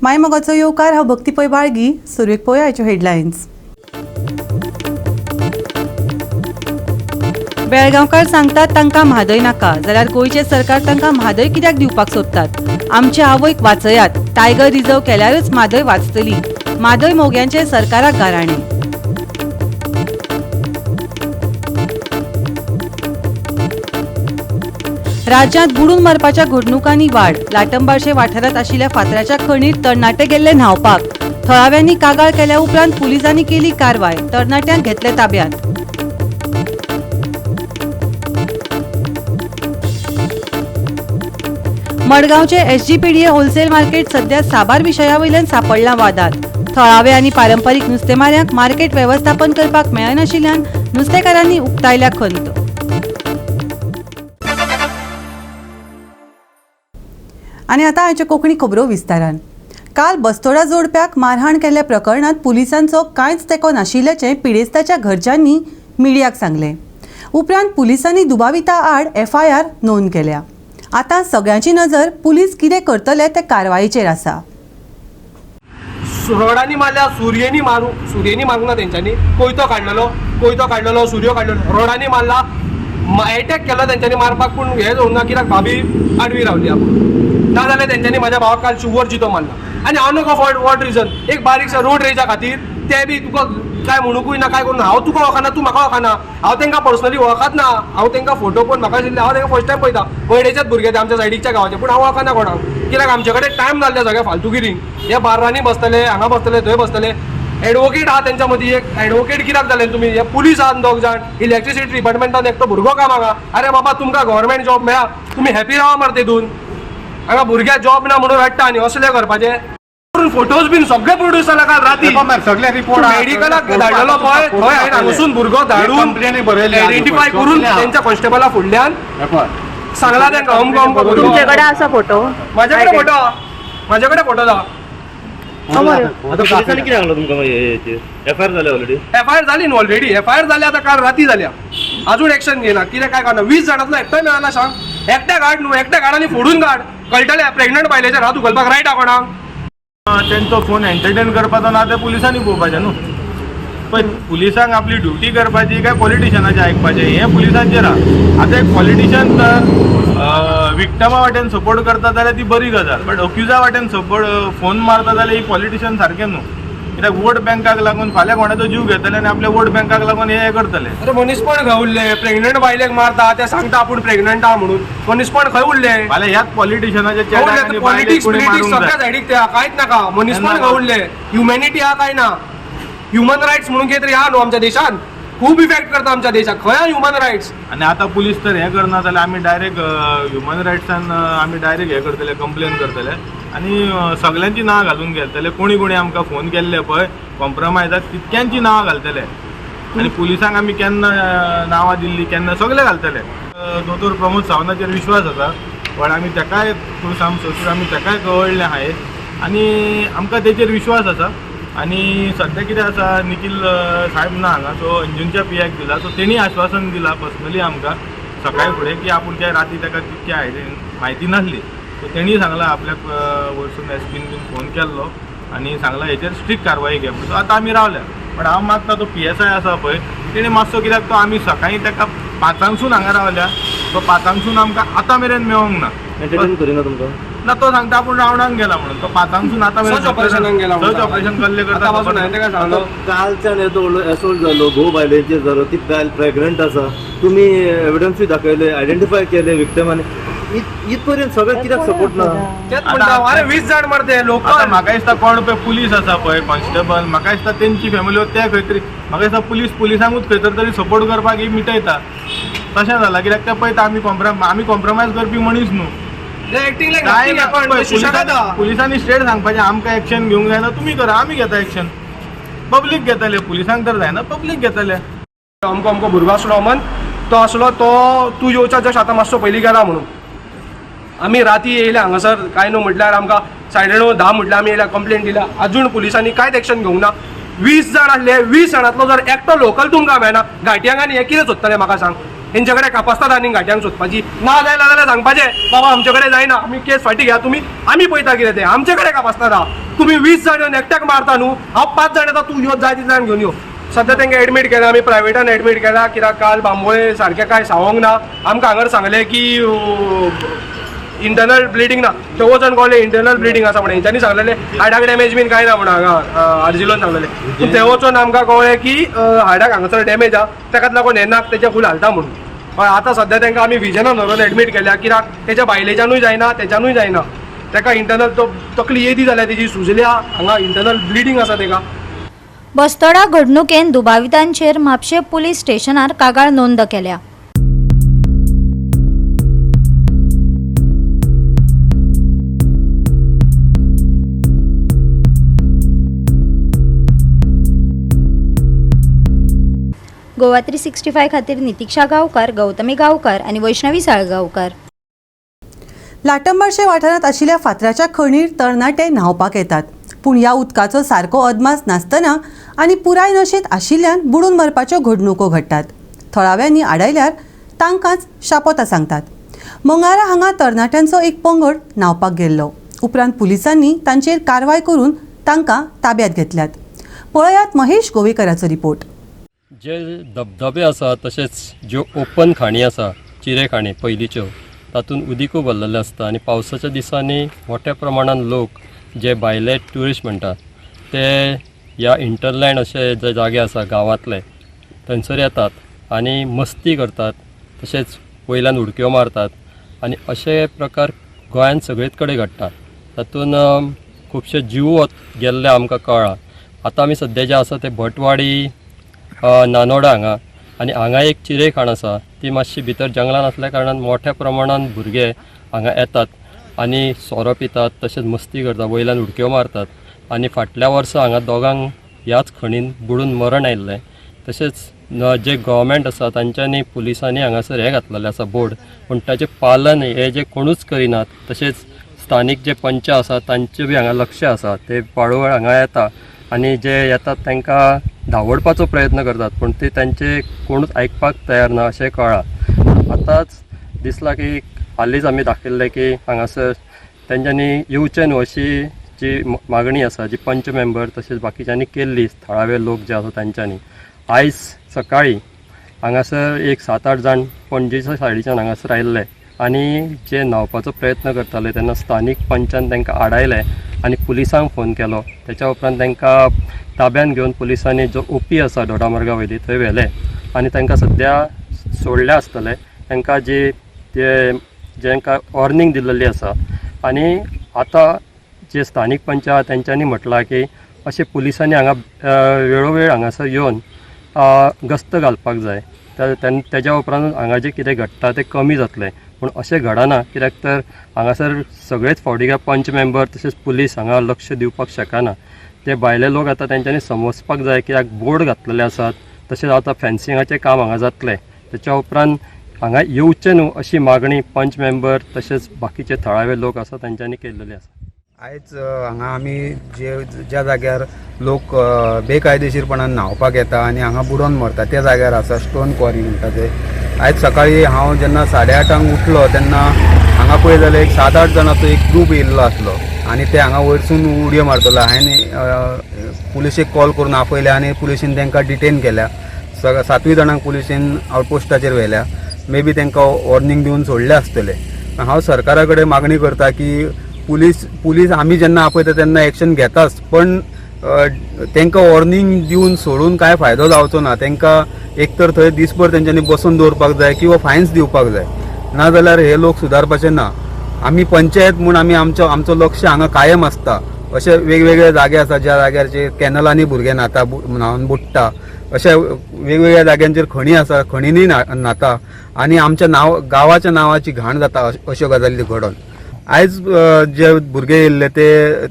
माय मोगाचो येवकार. हांव भक्ती पै बाळगी. सुरवेक पळोवया आयच्यो हेडलायन्स. बेळगांवकार सांगतात तांकां म्हादय नाका, जाल्यार गोंयचें सरकार तांकां म्हादय कित्याक दिवपाक सोदतात? आमचे आवयक वाचयात, टायगर रिझर्व केल्यारच म्हादय वाचतली. म्हादय मोग्यांचे सरकाराक गाराणें. राज्यांत बुडून मरपाच्या घडणुकांनी वाड. लाटंबार्शे वाठारांत आशिल्ल्या फातराच्या खणीर तरणाटे गेल्ले न्हांवपाक. थळाव्यांनी कागाळ केल्या उपरांत पुलिसांनी केली कारवाय. तरणाट्यांक घेतले ताब्यांत. मडगांवचे एसजीपीडीए होलसेल मार्केट सध्या साबार विशया वयल्यान सांपडलां वादात. थळावे आनी पारंपरीक नुस्तेमाऱ्यांक मार्केट वेवस्थापन करपाक मेळनाशिल्ल्यान नुस्तेकारांनी उक्तायल्या खंत. आनी आतां आयच्यो कोंकणी खबरो विस्तारान. काल बस्तोडा जोडप्याक मारहाण केल्ल्या प्रकरणांत पुलिसांचो कांयच तेंको नाशिल्ल्याचें पिडेस्ताच्या घरच्यांनी मिडियाक सांगलें. उपरांत पुलिसांनी दुबाविता आड एफआयआर नोंद केल्या. आतां सगळ्यांची नजर पुलीस कितें करतले ते कारवायेचेर आसा. रोडांनी मारल्या, सुरयेनी मारू, सुरयेनी मारूंक ना तेंच्यांनी. कोयतो काडलेलो, कोयतो काडलेलो, सुरयो काडलेलो, रोडांनी मारला. एटॅक केलो तेंच्यांनी मारपाक, पूण हें जावंक ना कित्याक भाभी आडवी रावली आपूण. नाजाल्यार तेंच्यांनी म्हाज्या भावाक काल शुवर जितो मारला आनी हांव नको फॉर what reason. एक बारीकशा रोड रेजा खातीर, ते बी तुका काय म्हणूकूय ना, काय करूं ना. हांव तुका वळखना, तूं म्हाका वळखना. हांव तांकां पर्सनली वळखत ना. हांव तांकां फोटो पळोवन म्हाका दिसलें, हांव तांकां फर्स्ट टायम पळयता. मयडेच्याच भुरगे ते, आमच्या सायडीकच्या गांवाचे, पूण हांव वळखना कोणाक, कित्याक आमचे कडेन टायम नासले. सगळे फालतुगिरी. हे बार्रांनी बसतले, हांगा बसतले, थंय बसतले. एडवोकेट आहा तेंच्या मदीं एक. एडवोकेट कित्याक जाले तुमी? हे पुलीस आहात दोग जाण, इलेक्ट्रिसिटी डिपार्टमेंटान एकटो भुरगो कामाक आहा. अरे बाबा, तुमकां गव्हर्मेंट जॉब मेळ्ळा, तुमी हॅपी रावा मरे तेतून. हांगा भुरग्याक जॉब ना म्हणून रडटा आनी असले करपाचे. फोटोज बीन सगळे प्रोड्यूस जाला काल राती. सगळे रिपोर्ट. मेडिकलाक धाडलेलो पळय, थंय हांवें हांगासून भुरगो धाडून कंप्लेनी बरयली. आयडेंटिफाय करून तेंच्या कॉन्स्टेबला फुडल्यान सांगला तेंका, अमको अमको भुरगो. तुमचे कडेन आसा फोटो? माझ्याकडे फोटो, माझ्याकडे फोटो जा. आता पोलिसांनी कितें सांगलां तुमकां मागीर हेचेर? एफआयआर जाल्या ऑलरेडी? एफआयआर झाली न्हू ऑलरेडी. एफआयआर झाली, आता काल राती झाल्या. अजून एक्शन घेना कितें, काय करना? 20 जाणांतलो एकटोय मेळना. सांग, एकट्या काड न्हू, एकट्या काड आनी फोडून काड, कळटलें प्रेग्नंट बायलेचेर हात उखलपाक रायट आहा कोणाक. तेंचो फोन एंटरटेन करपाचो ना ते पुलिसांनी पळोवपाचें न्हू. पळय, पुलिसांक आपली ड्युटी करपाची काय पॉलिटिशनाचें आयकपाचें हें पुलिसांचेर आहा. आतां एक पॉलिटिशन जर विक्टमा वाटेन सपोर्ट करता जाल्यार ती बरी गजाल, बट अक्युजा वाटेन सपोर्ट फोन मारता जाल्यार ही पॉलिटिशन सारकें न्हू, कित्याक वोट बँकाक लागून फाल्यां कोणाचो जीव घेतले आनी आपल्या वोट बँकाक लागून हे करतले. अरे, मनीसपण खंय उरलें? प्रेग्नंट बायलेक मारता, ते सांगता आपूण प्रेग्नंट आहा म्हणून. मनीसपण खंय उरलें? फाल्यां ह्याच पॉलिटिशनाच्या पॉलिटिक्स, पॉलिटिक्स सगळ्या सायडीक ते. कांयच नाका. मनीसपण खंय उरलें? ह्युमॅनिटी आहा काय ना? ह्युमन रायट्स म्हणून कितें तरी आहा न्हू आमच्या देशान. खूब इफेक्ट करता आमच्या देशाक. खंय ह्युमन रायट्स? आनी आतां पुलीस तर हें करना जाल्यार आमी डायरेक्ट ह्युमन रायट्सान आमी डायरेक्ट हें करतले, कंप्लेन करतले आनी सगल्यांची नांवां घालून घेतले. कोणी कोणी आमकां फोन केल्ले पळय कॉम्प्रोमायजाक, तितक्यांची नांवां घालतले आनी पुलिसांक आमी केन्ना नांवां दिल्ली केन्ना सगळे घालतले. दोतोर प्रमोद सावंताचेर विश्वास आसा, पण आमी तेकाय साम सोसूर आमी तेकाय कळयल्लें आहा आनी आमकां तेचेर विश्वास आसा. आनी सद्या कितें आसा, निखील साहेब ना हांगा, सो अंजुनच्या पियाक दिला. सो तेणी आश्वासन दिलां पर्सनली आमकां सकाळी फुडें की आपूण त्या राती ताका तितकी आयडिया म्हायती नासली. सो तेणी सांगलां आपल्याक वरसून एसपीन बीन फोन केल्लो आनी सांगलां हेचेर स्ट्रिक्ट कारवाई घे म्हणून. सो आतां आमी रावल्या, पण हांव मागता तो पीएसआय आसा पळय, तेणी मातसो, कित्याक तो आमी सकाळीं ताका 5 सून हांगा रावल्या, तो 5 सून आमकां आतां मेरेन मेळोंक ना. एंटरटेन करिना तुमकां? ना, तो सांगता आपूण रावंडाक गेला म्हणून. तो 5 सून आतां सर्च ऑपरेशनाक गेला. सर्च ऑपरेशन कसलें करता आतां पासून खबर ना. हांवें ताका सांगलो. कालच्यान येदो व्हडलो एसोल्ट जालो, घोव बायलेचेर जालो, ती बायल प्रेग्नंट आसा, तुमी एविडन्सूय दाखयले, आयडेंटिफाय केले विक्टम, आनी इतपर्यंत सगळें कित्याक सपोर्ट ना? तेच म्हणटा, अरे 20 जाण मरते लोकल. आता म्हाका दिसता कोण पळय पुलीस आसा पळय कॉन्स्टेबल, म्हाका दिसता तेंची फॅमिली ते खंय तरी, म्हाका दिसता पुलीस पुलिसांकूच खंय तर तरी सपोर्ट करपाक ही मिटयता तशें जालां, कित्याक ते पळयता आमी कॉम्प्रोमायज करपी मनीस न्हू. एक्टिंग लायक काय नथिंग. पळय, पण सुशेगाद. पुलिसांनी स्ट्रेट सांगपाचें, आमकां एक्शन घेवंक जायना, तुमी करा, आमी घेता एक्शन. पब्लीक घेतले, पुलिसांक तर जायना, पब्लीक घेतले. अमको अमको भुरगो आसलो अमन, तो आसलो, तो तूं येवच्या जस्ट आतां मातसो पयलीं गेला म्हणून. आमी राती येयले हांगासर. कांय न्हू म्हटल्यार आमकां 9:30, 10 म्हटल्यार आमी येयल्या, कंप्लेन दिल्या. अजून पुलिसांनी कांयच एक्शन घेवंक ना. 20 जाण आसले, 20 जाणांतलो जर एकटो लोकल तुमकां मेळना घाटयांक, आनी हें कितें सोदतलें म्हाका सांग. हेंचे कडेन कापास्ताद आनी घाट्यांक सोदपाची ना जायना जाल्यार सांगपाचें बाबा आमचे कडेन जायना, आमी केस फाटीं घेया, तुमी आमी पळयता कितें तें. आमचे कडेन कापास्ताद आहा. तुमी 20 जाण येवन एकट्याक मारता न्हू, हांव 5 जाण येता, तूं यो जाय तितले जाण घेवन यो. सद्या तांकां एडमीट केला, आमी प्रायवेटान एडमीट केला कित्याक काल बांबोळे सारकें कांय सांगोंक ना. आमकां हांगर सांगलें की इंटरनल ब्लिडींग ना, ते वचोन कळ्ळें इंटरनल ब्लिडींग आसा म्हणून. हेंच्यांनी सांगलेलें हाडाक डॅमेज बीन कांय ना म्हणून हांगा आर्जिलोन सांगलेलें, पूण ते वचोन आमकां कळ्ळें की हाडाक हांगासर डॅमेज आहा, ताकाच लागून हें नाक तेच्या फूल हालता म्हणून. हय, आतां सद्या तांकां आमी विजनान व्हरून एडमीट केल्या कित्याक तेच्या बायलेच्यानूय जायना, तेच्यानूय जायना. ताका इंटरनल तो तकली येदी जाल्या तेजी, सुजल्या हांगा, इंटरनल ब्लिडींग आसा तेका. बस्तोडा घडणुकेन दुबावितांचेर म्हापशें पुलीस स्टेशनार कागाळ नोंद केल्या. गोवा 365 खातीर नितिक्षा गांवकार, गौतमी गांवकार आनी वैष्णवी साळगांवकार. लाटंबारशे वाठारांत आशिल्ल्या फातराच्या खणीर तरणाटे न्हांवपाक येतात, पूण ह्या उदकाचो सारको अदमास नासतना आनी पुराय नशेंत आशिल्ल्यान बुडून मरपाच्यो घडणुको घडटात. थळाव्यांनी आडायल्यार तांकांच शापोतां सांगतात. मंगळारा हांगा तरणाट्यांचो एक पंगड न्हांवपाक गेल्लो. उपरांत पुलिसांनी तांचेर कारवाय करून तांकां ताब्यांत घेतल्यात. पळयात महेश गोवेकराचो रिपोर्ट. जे धबधबे आसा तशेंच ज्यो ओपन खाणी आसा, चिरे खाणी पयलींच्यो, तातूंत उदीकूय भरलेलें आसता आनी पावसाच्या दिसांनी मोठ्या प्रमाणान लोक जे भायले ट्युरिस्ट म्हणटा ते ह्या इंटरलँड अशे जे जागे आसा गांवांतले थंयसर येतात आनी मस्ती करतात, तशेंच वयल्यान उडक्यो मारतात आनी अशे प्रकार गोंयांत सगळेच कडेन घडटा. तातूंत खुबशे जीव गेल्ले आमकां कळ्ळां. आतां आमी सद्या जे आसा ते भटवाडी नानोडा हांगा, आनी हांगा एक चिरे खाण आसा, ती मातशी भितर जंगलान आसल्या कारणान मोठ्या प्रमाणान भुरगे हांगा येतात आनी सोरो पितात, तशेंच मस्ती करतात, वयल्यान उडक्यो मारतात. आनी फाटल्या वर्सा हांगा दोगांक ह्याच खणीन बुडून मरण आयिल्लें. तशेंच जे गव्हर्मेंट आसा तांच्यांनी पुलिसांनी हांगासर हें घातलेलें आसा बोर्ड, पूण ताचें पालन हें जें कोणूच करिनात. तशेंच स्थानीक जे पंच आसा तांचें बी हांगा लक्ष आसा, ते पाळोळ्या हांगा येता आनी जे येतात तांकां धांवडपाचो प्रयत्न करतात, पूण ते तांचे कोणूच आयकपाक तयार ना अशें कळ्ळां. आतांच दिसलां की हालींच आमी दाखयल्लें की हांगासर तेंच्यांनी येवचें न्हू अशी जी मागणी आसा जी पंच मेंबर तशेंच बाकीच्यांनी केल्ली, थळावे लोक जे आसा तांच्यांनी. आयज सकाळीं हांगासर एक 7-8 जाण पणजेच्या सायडीच्यान हांगासर आयिल्ले आनी जे न्हांवपाचो प्रयत्न करताले तेन्ना स्थानीक पंचान तांकां आडायले आनी पुलिसांक फोन केलो. तेच्या उपरांत तांकां ताब्यान घेवन पुलिसांनी जो ओपी आसा दोडामार्गा वयली थंय व्हेले आनी तांकां सद्या सोडले आसतले. तांकां जी ते जेंकां वॉर्निंग दिल्लेली आसा आनी आतां जे स्थानीक पंच आहा तेंच्यांनी म्हटलां की अशें पुलिसांनी हांगा वेळोवेळ हांगासर येवन गस्त घालपाक जाय. तेज्या उपरांत हांगा जें कितें घडटा तें कमी जातलें, पूण अशें घडना कित्याक तर हांगासर सगळेच फावटी काय पंच मेंबर तशेंच पुलीस हांगा लक्ष दिवपाक शकना. ते भायले लोक आतां तेंच्यांनी समजपाक जाय कित्याक बोर्ड घातलेले आसात, तशेंच आतां फेन्सिंगाचें काम हांगा जातलें. तेच्या उपरांत हांगा येवचें न्हू अशी मागणी पंच मेंबर तशेंच बाकीचे थळावे लोक आसा तेंच्यांनी केल्लेली आसा. आयज हांगा आमी जे ज्या जाग्यार लोक बेकायदेशीरपणान न्हांवपाक येता आनी हांगा बुडोन मरता त्या जाग्यार आसा, स्टोन क्वॉरी म्हणटा ते. आयज सकाळी हांव जेन्ना 8:30 उठलो तेन्ना हांगा पळय जाल्यार एक 7-8 जाणांचो एक ग्रूप येयल्लो आसलो आनी ते हांगा वयरसून उडयो मारतलो. हांवें पुलिशेक कॉल करून आपयले आनी पुलिशेन तांकां डिटेन केल्या. 7 जाणांक पुलिशेन आवटपोस्टाचेर व्हेल्या. मे बी तांकां वॉर्निंग दिवन सोडले आसतले. हांव सरकारा कडेन मागणी करता की पुलीस आमी जेन्ना आपयता तेन्ना एक्शन घेताच, पण तांकां वॉर्निंग दिवन सोडून कांय फायदो जावचो ना. तांकां एक तर थंय दीसभर तेंच्यांनी बसून दवरपाक जाय किंवा फायन्स दिवपाक जाय, नाजाल्यार हे लोक सुदारपाचे ना. आमी पंचायत म्हूण आमी आमचो लक्ष हांगा कायम आसता. अशे वेगवेगळे जागे आसा ज्या जाग्याचेर कॅनलांनी भुरगे न्हाता, न्हावन बुडटा. अशे वेगवेगळ्या जाग्यांचेर खणी आसा, खणींनी न्हाता आनी आमच्या गांवाच्या नांवाची घाण जाता अश्यो गजाली घडोवन. आयज जे भुरगे येयल्ले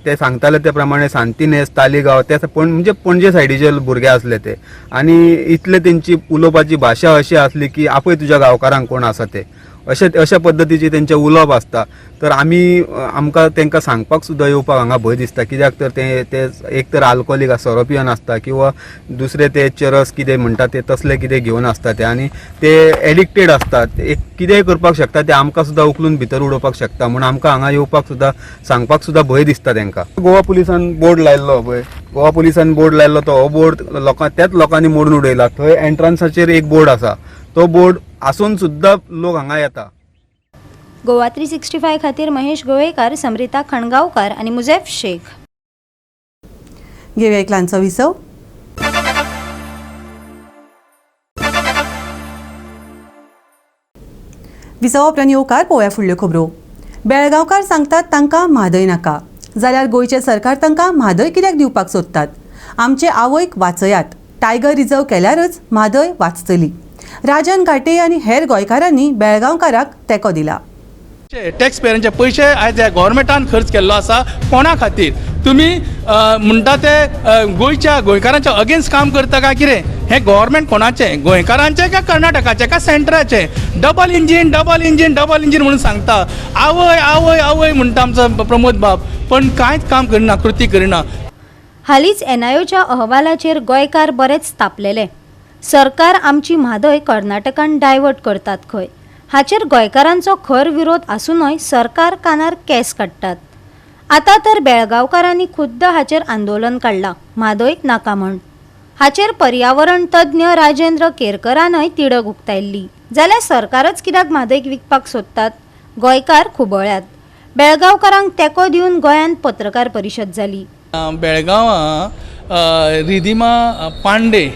ते सांगताले ते प्रमाणे सांतिनेज, तालिगांव ते म्हणजे पणजे सायडीचे भुरगे आसले ते, आनी इतले तेंची उलोवपाची भाशा अशी आसली की आपय तुज्या गांवकारांक कोण आसा ते, अशे अशा पद्दतीचे तेंचें उलोवप आसता. तर आमी आमकां तांकां सांगपाक सुद्दां येवपाक हांगा भंय दिसता, कित्याक तर ते ते एक तर आल्कोहोलीक सोरो पिवन आसता किंवा दुसरे ते चरस कितें म्हणटा ते तसले कितें घेवन आसता ते, आनी ते एडिक्टेड आसतात. एक कितेंय करपाक शकता ते, आमकां सुद्दां उखलून भितर उडोवपाक शकता. म्हूण आमकां हांगा येवपाक सुद्दां सांगपाक सुद्दां भंय दिसता तांकां. गोवा पुलिसान बोर्ड लायल्लो पळय, गोवा पुलिसान बोर्ड लायल्लो तो हो बोर्ड लोकां त्याच लोकांनी मोडून उडयला. थंय एंट्रन्साचेर एक बोर्ड आसा, तो बोर्ड आसून सुद्दां लोक हांगा येता. गोवा 365 खातीर महेश गोवेकार, समरिता खणगांवकार आनी मुझेफ शेख. घेवया एक ल्हानसो विसव. विसवा उपरांत येवकार. पळोवया फुडल्यो खबरो. बेळगांवकार सांगतात तांकां म्हादय नाका, जाल्यार गोंयचें सरकार तांकां म्हादय कित्याक दिवपाक सोदतात? आमचे आवयक वाचयात, टायगर रिजर्व केल्यारच म्हादय वाचतली. राजन घाटे आनी हेर गोंयकारांनी बेळगांवकाराक तेंको दिला. टॅक्स पेयरांचे पयशे आयज ह्या गोवोरमेंटान खर्च केल्लो आसा कोणा खातीर? तुमी म्हणटा ते गोंयच्या गोंयकारांच्या अगेन्स्ट काम करता काय कितें? हें गोवोरमेंट कोणाचें, गोंयकारांचें काय कर्नाटकाचें काय सेंट्राचें? Double engine, double engine, double engine म्हणून सांगता, आवय आवय आवय म्हणटा आमचो प्रमोद बाब, पण कांयच काम करिना, कृती करिना. हालींच एनआयओच्या अहवालाचेर गोंयकार बरेच तापलेले. सरकार आमची म्हादय कर्नाटकान डायवर्ट करतात खंय. हाचेर गोंयकारांचो खर विरोध आसुनूय सरकार कानार केंस काडटात. आतां तर बेळगांवकारांनी खुद्द हाचेर आंदोलन काडलां, म्हादय नाका म्हण. हाचेर पर्यावरण तज्ञ राजेंद्र केरकरानय तिडक उक्तायल्ली. जाल्यार सरकारच कित्याक म्हादयक विकपाक सोदतात? गोंयकार खुबळ्ळ्यात. बेळगांवकारांक तेंको दिवन गोंयांत पत्रकार परिशद जाली. बेळगांवां रिधिमा पांडे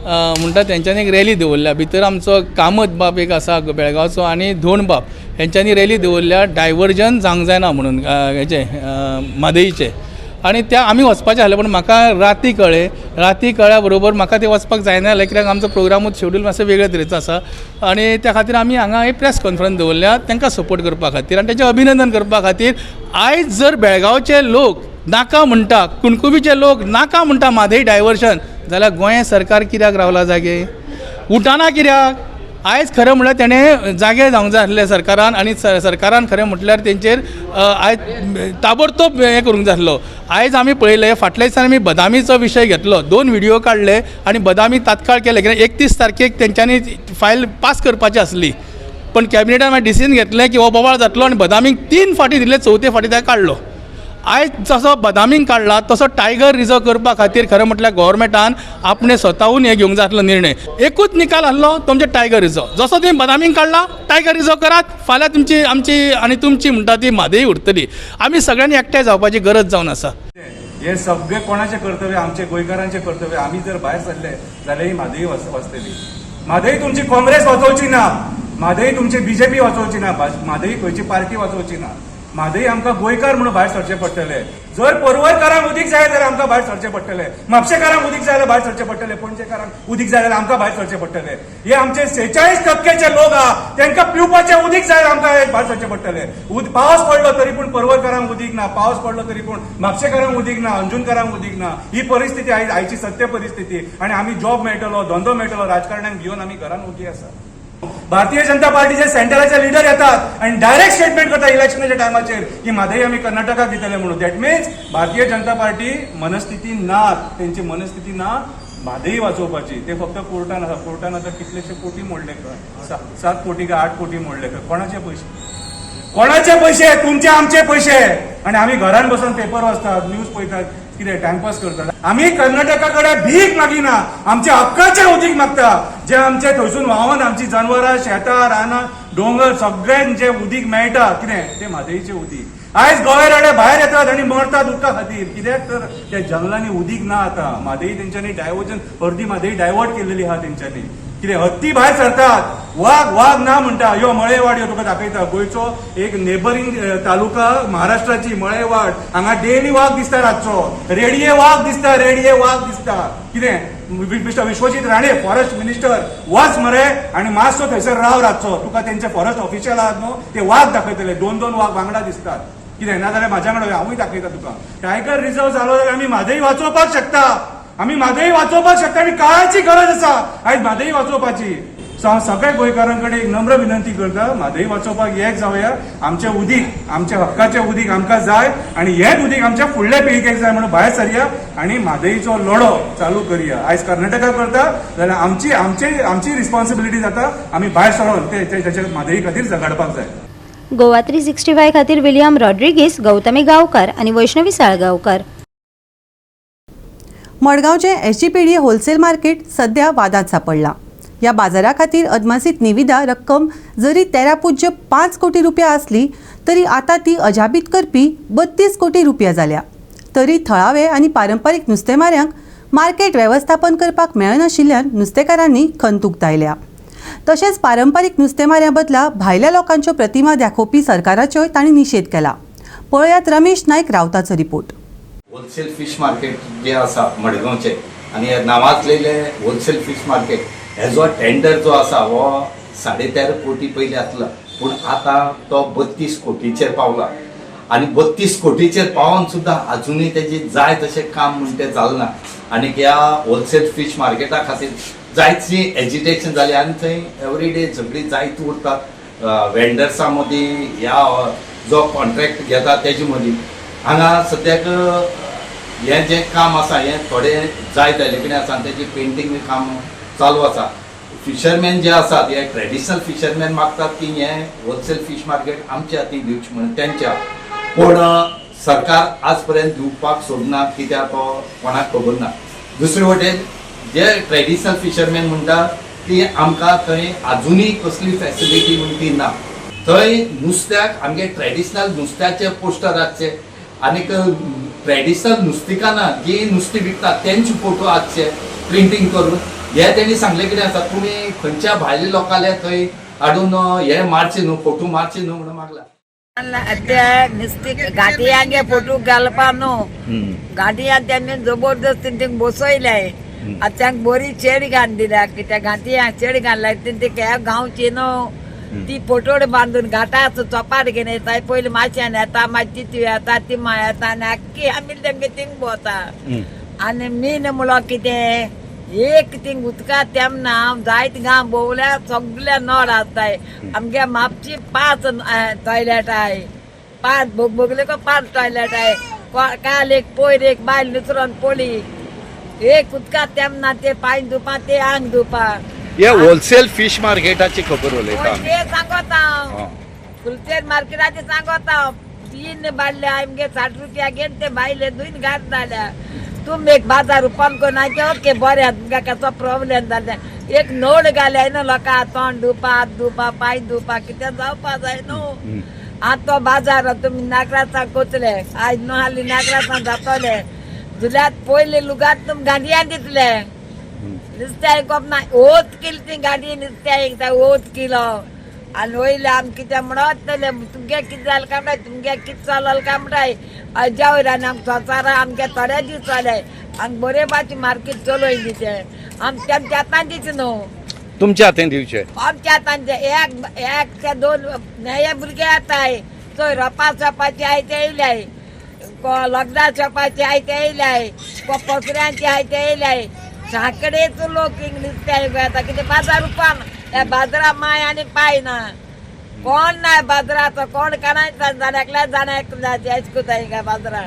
म्हणटा तेंच्यांनी एक रॅली दवरल्या. भितर आमचो कामत बाब एक आसा बेळगांवचो आनी धोण बाब हेंच्यांनी रॅली दवरल्या डायवर्जन जावंक जायना म्हणून हेचें म्हादयचें. आनी त्या आमी वचपाचें आसलें, पूण म्हाका राती कळ्ळें. राती कळ्ळ्या बरोबर म्हाका तें वचपाक जायना जालें, कित्याक आमचो प्रोग्रामूच शेड्यूल मातसो वेगळे तरेचो आसा. आनी त्या खातीर आमी हांगा एक प्रेस कॉन्फरन्स दवरल्या तांकां सपोर्ट करपा खातीर आनी तांचें अभिनंदन करपा खातीर. आयज जर बेळगांवचे लोक नाका म्हणटा, कुणकुबीचे लोक नाका म्हणटा म्हादय डायवर्शन, जाल्यार गोंय सरकार कित्याक रावला जागे? उठाना कित्याक? आयज खरें म्हणल्यार तेणें जागे जावंक जाय आसलें सरकारान, आनी सरकारान खरें म्हटल्यार तेंचेर आयज ताबडतोब हें करूंक जाय आसलो. आयज आमी पळयलें, फाटल्या दिसांनी आमी बदामीचो विशय घेतलो, 2 व्हिडियो काडले आनी बदामी तात्काळ केले, कित्याक 31 तारखेक तेंच्यांनी फायल पास करपाची आसली, पण कॅबिनेटान मागीर डिसिजन घेतलें की हो बोवाळ जातलो आनी बदामीक 3 फावटी दिले, चवथे फावटी ताका काडलो. आयज जसो बदामीक काडला तसो टायगर रिजर्व करपा खातीर खरें म्हटल्यार गोवोरमेंटान आपणें स्वताहून हें घेवंक जाय आसलो निर्णय. एकूच निकाल आसलो तो म्हणजे टायगर रिजर्व. जसो तुमी बदामीक काडला टायगर रिजर्व करात, फाल्यां तुमची आमची आनी तुमची म्हणटा ती म्हादय उरतली. आमी सगळ्यांनी एकठांय जावपाची गरज जावन आसा. हे सगळे कोणाचें कर्तव्य? आमचे गोंयकारांचें कर्तव्य. आमी जर भायर सरले जाल्यार ही म्हादय वाचतली. म्हादय तुमची काँग्रेस वाचोवची ना, म्हादय तुमची बीजेपी वाचोवची ना, म्हादय खंयची पार्टी वाचोवची ना. म्हादय आमकां गोंयकार म्हणून भायर सरचें पडटलें. जर पर्वरकारांक उदीक जाय जाल्यार आमकां भायर सरचें पडटलें, म्हापशेकारांक उदीक जाय जाल्यार भायर सरचें पडटलें, पणजेकारांक उदीक जाय जाल्यार आमकां भायर सरचें पडटलें. हे आमचे 46% लोक आहा तांकां पिवपाचें उदीक जाय आमकां भायर सरचें पडटलें. पावस पडलो तरी पूण पर्वरकारांक उदीक ना, पावस पडलो तरी पूण म्हापशेकारांक उदीक ना, अंजुणकारांक उदीक ना. ही परिस्थिती आयज आयची सत्य परिस्थिती. आनी आमी जॉब मेळटलो, धंदो मेळटलो राजकारण्यांक भिवन आमी घरान ओगी आसा. भारतीय जनता पार्टीचे सेंट्रलाचे लिडर येतात आनी डायरेक्ट स्टेटमेंट करता इलेक्शनाच्या टायमाचेर की म्हादय आमी कर्नाटकाक दितले म्हणून. That means Bharatiya Janata party मनस्थिती ना, तेंची मनस्थिती ना म्हादय वाचोवपाची. ते फक्त कोर्टान आसा. कोर्टान आतां कितलेशे कोटी मोडले खंय, 7 कोटी काय 8 कोटी मोडले खंय. कोणाचे पयशे? कोणाचे पयशे? तुमचे आमचे पयशे. आनी आमी घरान बसून पेपर वाचतात, न्यूज पळयतात, कितें टायमपास करतात. आमी कर्नाटका कडेन भीक मागिना, आमच्या हक्काचें उदीक मागता. जे आमचे थंयसून व्हांवन आमची जनवरां, शेतां, रानां, दोंगर सगळ्यांक जे उदीक मेळटा कितें तें म्हादयचें उदीक. आयज गोवे राडे भायर येतात आनी मरतात उदका खातीर. कित्याक तर त्या जंगलांनी उदीक ना आतां. म्हादय तेंच्यांनी डायवर्जन, अर्दी म्हादय डायवर्ट केल्लेली आहा तेंच्यांनी. कितें हत्ती भायर सरतात, वाग वाग ना म्हणटा. यो मळेवाड यो तुका दाखयता. गोंयचो एक नेबरींग तालुका महाराष्ट्राची मळेवाड, हांगा डेली वाग दिसता रातचो, रेडिये वाग दिसता, रेडिये वाग दिसता. कितें mister Vishwajit Rane forest minister वच मरे आनी मातसो थंयसर राव रातचो, तुका तेंचे फॉरेस्ट ऑफिशियल आहात न्हू ते वाग दाखयतले. 2-2 वाग वांगडा दिसतात. कितें नाजाल्यार म्हाज्या वांगडा हांवूय दाखयता तुका. टायगर रिजर्व जालो जाल्यार आमी म्हादय वाचोवपाक शकता, आमी म्हादय वाचोवपाक शकता आनी काळाची गरज आसा आयज म्हादय वाचोवपाची. सो हांव सगळ्या गोंयकारां कडेन एक नम्र विनंती करता, म्हादय वाचोवपाक एक जावया. आमचें उदीक, आमच्या हक्काचें उदीक आमकां जाय आनी हेंच उदीक आमच्या फुडल्या पिळगेक जाय म्हणून भायर सरया आनी म्हादयचो लढो चालू करया. आयज कर्नाटका करता जाल्यार आमची आमची आमची रिस्पॉन्सिबिलिटी जाता, आमी भायर सरोन ते तेच्या म्हादयी खातीर झगडपाक जाय. गोवा 365 खातीर विलियम रॉड्रिगीस, गौतमी गांवकार आनी वैष्णवी साळगांवकार. मडगांवचें एसजीपीडीए होलसेल मार्केट सध्या वादांत सांपडलां. ह्या बाजारा खातीर अदमासीत निविदा रक्कम जरी 13.5 कोटी रुपया आसली तरी आतां ती अजापीत करपी 32 कोटी रुपया जाल्या. तरी थळावे आनी पारंपारीक नुस्तेमाऱ्यांक मार्केट वेवस्थापन करपाक मेळनाशिल्ल्यान नुस्तेकारांनी खंत उक्तायल्या. तशेंच पारंपारीक नुस्तेमाऱ्यां बदला भायल्या लोकांच्यो प्रतिमा दाखोवपी सरकाराचोय तांणी निशेध केला. पळयात रमेश नायक रावताचो रिपोर्ट. होलसेल फीश मार्केट जे आसा मडगांवचे आनी हे नांवाजलेले होलसेल फीश मार्केट, हेजो टेंडर जो आसा हो 13.5 कोटी पयलीं आसला, पूण आतां तो 32 कोटीचेर पावला. आनी 32 कोटीचेर पावोन सुद्दां आजुनूय तेजी जाय तशें काम म्हण तें जालना. आनी ह्या होलसेल फीश मार्केटा खातीर जायतशी एजिटेशन जाली आनी थंय एवरी डे झगडी जायत उरतात वेंडर्सां मदीं, ह्या जो कॉन्ट्रॅक्ट घेता तेजे मदीं. हांगा सद्याक हें जें काम आसा हें थोडें जायत आयिल्ले कडेन आसा आनी तेजें पेंटींग काम चालू आसा. फिशरमॅन जे आसात, हे ट्रेडिशनल फिशरमॅन मागतात की हें होलसेल फीश मार्केट आमच्या हातीन दिवचें म्हणून तेंच्या, पूण सरकार आज पर्यंत दिवपाक सोदना. कित्याक तो कोणाक खबर ना. दुसरे वटेन जे ट्रेडिशनल फिशरमॅन म्हणटा की आमकां थंय आजुनूय कसली फॅसिलिटी म्हण ती ना. थंय नुस्त्याक आमगे ट्रेडिशनल नुस्त्याचे पोस्टर आसचे आनीक ट्रेडिशनल नुस्तेकारां जी नुस्तें विकतात तेंचे फोटो आसचे प्रिंटींग करून. हे तेणी सांगले कितें आसा, तुमी खंयच्या भायल्या लोकांले थंय हाडून हे मारचे न्हू, फोटो मारचे न्हू म्हणून मागला. ते नुस्ती गांठयांगे फोटो घालपा न्हू. गांठयान तेमी जबरदस्तीन थिंग बसयले. आतां तांकां बरी चेड घालून दिल्या. कित्याक गांठयांक चेड घालल्या ती ह्या गांवची न्हू. ती फोटोड बांदून घाटाचो चोपाट घेवन येता. पयलीं माश्यान येता, मागीर तितू येता, तिमा येता आनी आख्खी आमी तेमगे थिंग भोंवता. आनी मीन म्हणलो कितें, एक थिंग उदका तेमना. हांव जायत गांव भोंवल्या, सगल्या नळ आसताय. आमगे म्हापशी पांच टॉयलेट आहाय, पांच. बोगले को पांच टॉयलेट आहाय. काल एक पयर एक बायल निसरोन पडली. एक उदका तेमना, ते पांय धुवपा, ते आंग धुवपा. हे होलसेल फीश मार्केटाची खबर उलयता आमी. ते सांगता हांव, होलसेल मार्केटाचे सांगता हांव. तीन बाडले आमगे 60 रुपया घेवन ते बायले दोन घात जाल्या. तुमी एक बाजार ओपन करून ओके बरें, तुमकां कसो प्रॉब्लेम जाले. एक नळ घाले न्हू लोकां तोंड धुवपा, हात धुवपा, पांय धुवपा, कितें जावपा जाय न्हू. आतां तो बाजार तुमी नागरासां कोतले आयज न्हू, हाली नागरासां जातले. जुल्यात पयले लुगात तुमी गाडयान दितले. नुस्तें आयकप ना. ओत किलो ती गाडी नुस्तें आयकता, ओत किलो. आनी वयले आमी कितें म्हणत जाल्यार तुमगे कितें जालें काय म्हणटाय, तुमगे कितें चलल काय म्हणटाय. अज्या वयर आनी आमकां संवसारा आमगे थोडे दीस जाले आमकां बरे भाशेन मार्केट चलोय दिचे आम तेमच्या हातान दिचे न्हू. तुमच्या हातीन दिवचे. आमच्या हातान ते एक एक ते दोन नये भुरगे येताय. चोय, रोपा सोपाचे आय ते येयल्याय, लग्ना शॉपाचे आय ते येयल्याय, पसऱ्यांचे आय ते येयल्याय. साकडेच लोक नुस्तें येता. कितें बाजार उपान ह्या बाजारा माय आनी पाय ना, कोण ना बाजाराचो. कोण काणाय जाण एकल्या जाण एकल्या कोताय काय बाजारा.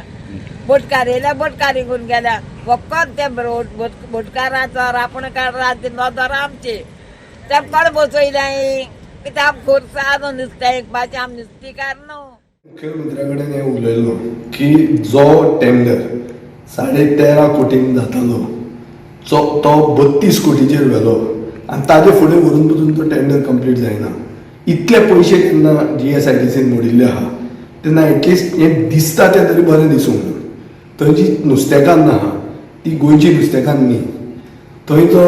बोटकार येयल्या, बोटकार हिंगून गेल्या. फकत ते बोटकाराचो रापण काडला ती नदर आमची. ते कोण बसयल्या कित्याक आम खुर्सा न्हू नुस्तें विकपाचें, आम नुस्तेकार न्हू. मुख्यमंत्र्या कडेन हें उलयलो की जो टेंडर 13.5 कोटींक जातालो जो तो 32 कोटीचेर व्हेलो आनी ताजे फुडें व्हरून पसून तो टेंडर कंप्लीट जायना. इतले पयशे जेन्ना जीएसआयडीसीन मोडिल्ले आहा तेन्ना एटलिस्ट हें दिसता तें तरी बरें दिसूंक ना. थंय जी नुस्तेकान्न आहा ती गोंयची नुस्तेकान्न न्ही. थंय जो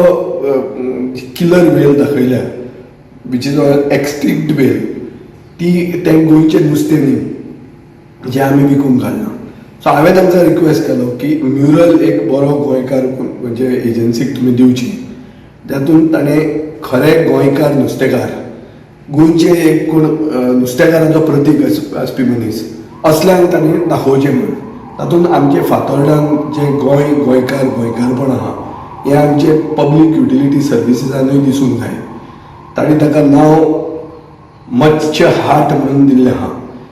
किलर वेल दाखयल्या, which is extinct whale, ती तें गोंयचें नुस्तें न्ही जें आमी विकूंक घालना. सो हांवें तांकां रिक्वेस्ट केलो की म्युरल एक बरो गोंयकार म्हणजे एजन्सीक तुमी दिवची, तातूंत ताणें खरे गोंयकार नुस्तेकार, गोंयचे एक कोण नुस्तेकारांचो प्रतीक आसपी मनीस असल्यांक ताणें दाखोवचें म्हणून. तातूंत आमचे फातोर्डान जे गोंय, गोंयकार, गोंयकारपण आहा हें आमचे पब्लीक युटिलिटी सर्विसीसानूय दिसूंक जाय. तांणी ताका नांव मत्स्य हाट म्हणून दिल्लें आहा.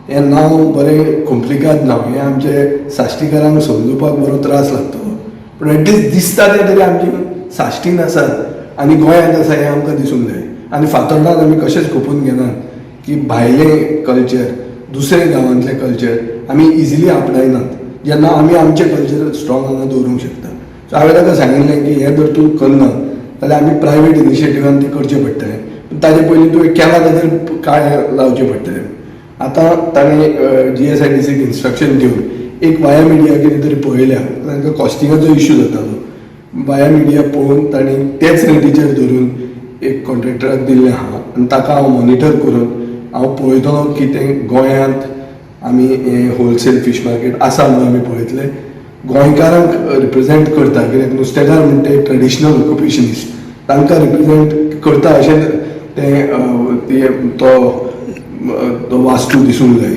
हें नांव बरें कोम्प्लिकाद नांव, हें आमचे साश्टीकारांक समजुपाक बरो त्रास लागतलो, पूण एटलिस्ट दिसता तें तरी आमची साश्टीन आसात आनी गोंयांत आसा हें आमकां दिसूंक जाय. आनी फातोर्डान आमी कशेंच खपून घेनात की भायलें कल्चर, दुसरे गांवांतलें कल्चर आमी इजिली आपणायनात जेन्ना आमी आमचें कल्चर स्ट्रॉंग हांगा दवरूंक शकता. सो हांवें ताका सांगिल्लें की हें जर तूं करना जाल्यार आमी प्रायवेट इनिशिएटिवान तें करचें पडटलें, पूण ताजे पयलीं तुवें केलां ताजेर काळें लावचें पडटलें. आतां ताणें GSIDCक इन्स्ट्रक्शन दिवन एक वाया मिडिया कितें तरी पळयल्या, तांकां कॉस्टिंगाचो इश्यू जातालो. वाया मिडिया पळोवन तांणी तेच रेटीचेर धरून एक कॉन्ट्रॅक्टराक दिल्लें आहा आनी ताका हांव मॉनिटर करून हांव पळयतलो की तें गोंयांत आमी हें होलसेल फीश मार्केट आसा म्हणून आमी पळयतले, गोंयकारांक रिप्रेजेंट करता, कित्याक नुस्तेकार म्हणटा एक ट्रेडिशनल ऑक्युपेशनिस्ट, तांकां रिप्रेजेंट करता अशें तें तो तो वास्तू दिसूंक जाय.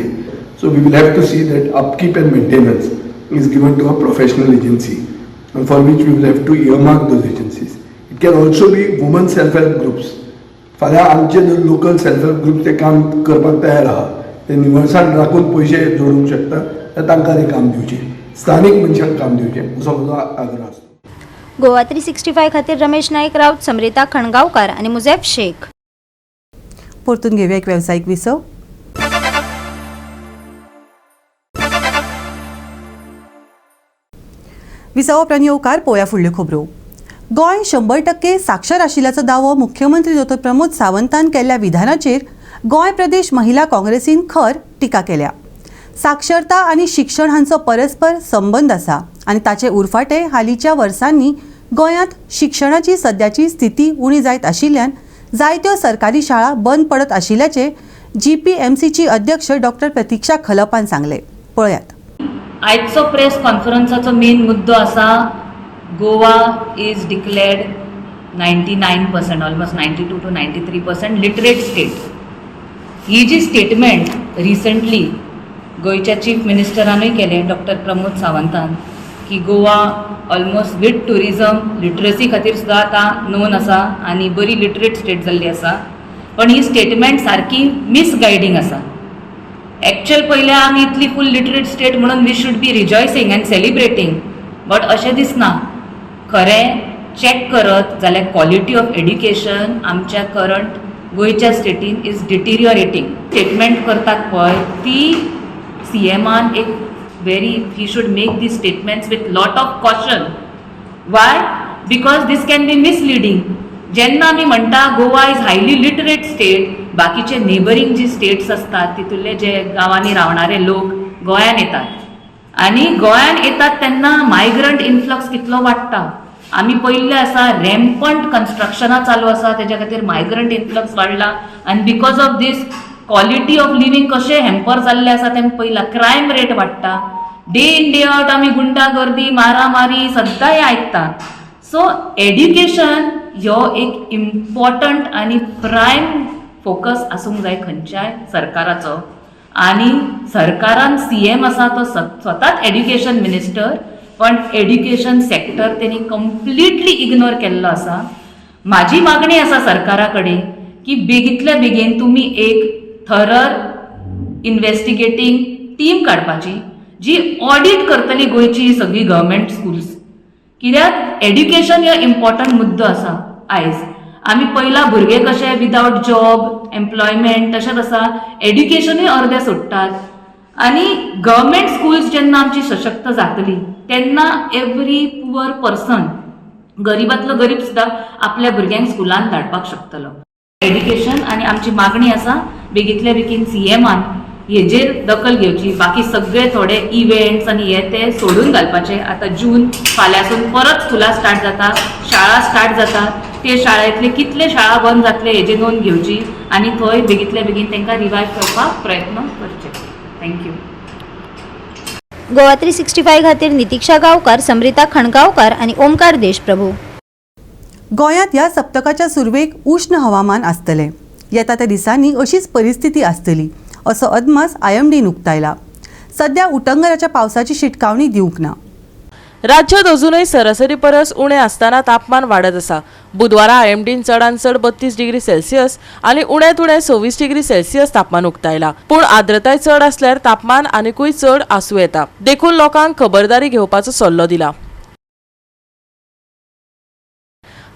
So we will have to see that upkeep and maintenance is given to a professional agency and for which we will have to earmark those agencies. It can also be women self help groups. फाल्यां आमचे local self help group ते काम करपाक तयार आहा, ते निवळसाण राखून पयशे जोडूंक शकता, तर तांकां तें काम दिवचें, स्थानीक मनशांक काम दिवचें, असो म्हजो आग्रह आसा. गोवा 365 खातीर रमेश नाईक राऊत, समरिता खणगांवकार आनी मुझेफ शेख. परतून घेवया एक वेवसायीक विसव. विसवा उपरांत येवकार. पळोवया फुडल्यो खबरो. गोंय 100% साक्षर आशिल्ल्याचो दावो मुख्यमंत्री दोतोर प्रमोद सावंतान केल्ल्या विधानाचेर गोंय प्रदेश महिला काँग्रेसीन खर टिका केल्या. साक्षरता आनी शिक्षण हांचो परस्पर संबंद आसा आनी ताचे उरफाटे हालींच्या वर्सांनी गोंयांत शिक्षणाची सद्याची स्थिती उणी जायत आशिल्ल्यान जायत्यो सरकारी शाळा बंद पडत आशिल्ल्याचें जीपीएमसीची अध्यक्ष डॉक्टर प्रतिक्षा खलपान सांगलें. पळयात. आयचो प्रेस कॉन्फरन्साचो मेन मुद्दो आसा, Goa is declared 99%, almost 92 to 93% literate state. He ji statement recently गोंयच्या चीफ मिनिस्टरानूय केलें, डॉक्टर प्रमोद सावंतान, की Goa almost with tourism literacy खातीर सुद्दां आतां नोन आसा आनी बरी लिटरेट स्टेट जाल्ली आसा, पण ही स्टेटमेंट सारकी मिसगायडींग आसा. एक्चुअल पयल्या आमी इतली फूल लिटरेट स्टेट म्हणून we should be rejoicing and celebrating, but अशें दिसना. खरें चॅक करत जाल्यार क्वॉलिटी ऑफ एड्युकेशन आमच्या करंट गोंयच्या स्टेटीन is डिटिरियोरेटींग. स्टेटमेंट करतात पळय ती सीएमान एक very, he should make the statements with lot of caution. Why? Because this can be misleading. जेन्ना आमी म्हणटा Goa is highly literate state, बाकीचे नेबरींग जी स्टेट्स आसतात तितूंतले जे गांवांनी रावणारे लोक गोंयान येतात आनी गोंयान येतात तेन्ना मायग्रंट इन्फ्लक्स कितलो वाडटा आमी पळयल्लें आसा. रॅम्पंट कन्स्ट्रक्शनां चालू आसा, तेज्या खातीर मायग्रंट इन्फ्लक्स वाडला आनी because of this quality of living कशें हॅम्पर जाल्लें आसा तें पळयलां. क्रायम रेट वाडटा, डे इन डे आउट आमी गुंडागर्दी, मारामारी सद्दां हें आयकता. सो एड्युकेशन ह्यो एक इम्पॉर्टंट आनी प्रायम फोकस आसूंक जाय खंयच्याय सरकाराचो आनी सरकारान सीएम आसा तो स्वताच एड्युकेशन मिनिस्टर, पण एड्युकेशन सेक्टर तेणी कंप्लिटली इग्नोर केल्लो आसा. म्हाजी मागणी आसा सरकारा कडेन की बेगींतल्या बेगीन तुमी एक थरो इन्व्हेस्टिगेटींग टीम काडपाची जी ऑडीट करतली गोंयची ही सगळी गव्हर्मेंट स्कुल्स, कित्याक एड्युकेशन हो इम्पॉर्टंट मुद्दो आसा. आयज आमी पयला भुरगे कशे विदावट जॉब एम्प्लॉयमेंट तशेंच आसा, एड्युकेशनूय अर्दे सोडटात आनी गव्हर्मेंट स्कुल्स जेन्ना आमची सशक्त जातली तेन्ना एवरी पुअर पर्सन, गरिबांतलो गरीब सुद्दां आपल्या भुरग्यांक स्कुलान धाडपाक शकतलो. एड्युकेशन आनी आमची मागणी आसा, बेगींतल्या बेगीन सीएमान हेजेर दखल घेवची. बाकी सगळे थोडे इव्हेंट्स आनी हे ते सोडून घालपाचे. आतां जून फाल्यांसून परत स्कुलां स्टार्ट जाता, शाळा स्टार्ट जाता. ते शाळेंतले कितले शाळा बंद जातले हेजी नोंद घेवची आनी थंय बेगींतल्या बेगीन तांकां रिवायव करपाक प्रयत्न करचे. Thank you. Goa 365 खातीर नितिक्षा गांवकार, समरिता खणगांवकार आनी ओमकार देशप्रभू. गोंयांत ह्या सप्तकाच्या सुरवेक उश्ण हवामान आसतलें. येता त्या दिसांनी अशीच परिस्थिती आसतली असो अदमास आयएमडीन उक्तायला. सध्या उटंगराच्या पावसाची शिटकावणी दिवंक ना. राज्यांत अजूनय सरासरी परस उणें आसतना तापमान वाडत आसा. बुधवारा आयएमडीन चडांत चड 32 डिग्री सेल्सियस आनी उण्यांत उणें 26 डिग्री सेल्सियस तापमान उक्तायला. पूण आर्द्रताय चड आसल्यार तापमान आनिकूय चड आसूं येता, देखून लोकांक खबरदारी घेवपाचो सल्लो दिला.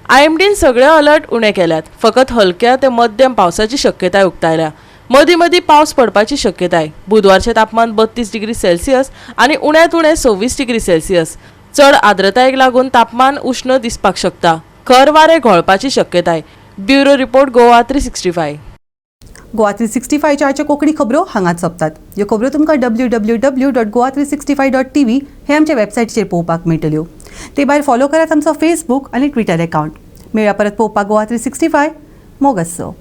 आयएमडीन सगळे अलर्ट उणे केल्यात. फकत हलक्या ते मध्यम पावसाची शक्यताय उक्तायल्या. मदीं मदीं पावस पडपाची शक्यताय. बुधवारचें तापमान 32 डिग्री सेल्सियस आनी उण्यांत उणें 26 डिग्री सेल्सियस. चड आर्द्रतायेक लागून तापमान उश्ण दिसपाक शकता. खर वारें घोळपाची शक्यताय. Bureau report, Goa 365. Goa 365च्या आजच्या कोंकणी खबरो हांगाच सोंपतात. ह्यो खबरो तुमकां www.goa365.tv हे आमच्या वेबसायटीचेर पळोवपाक मेळटल्यो. ते भायर फॉलो करात आमचो फेसबूक आनी ट्विटर एकावंट. मेळया परत पळोवपाक गोवा 365. मोग आसचो.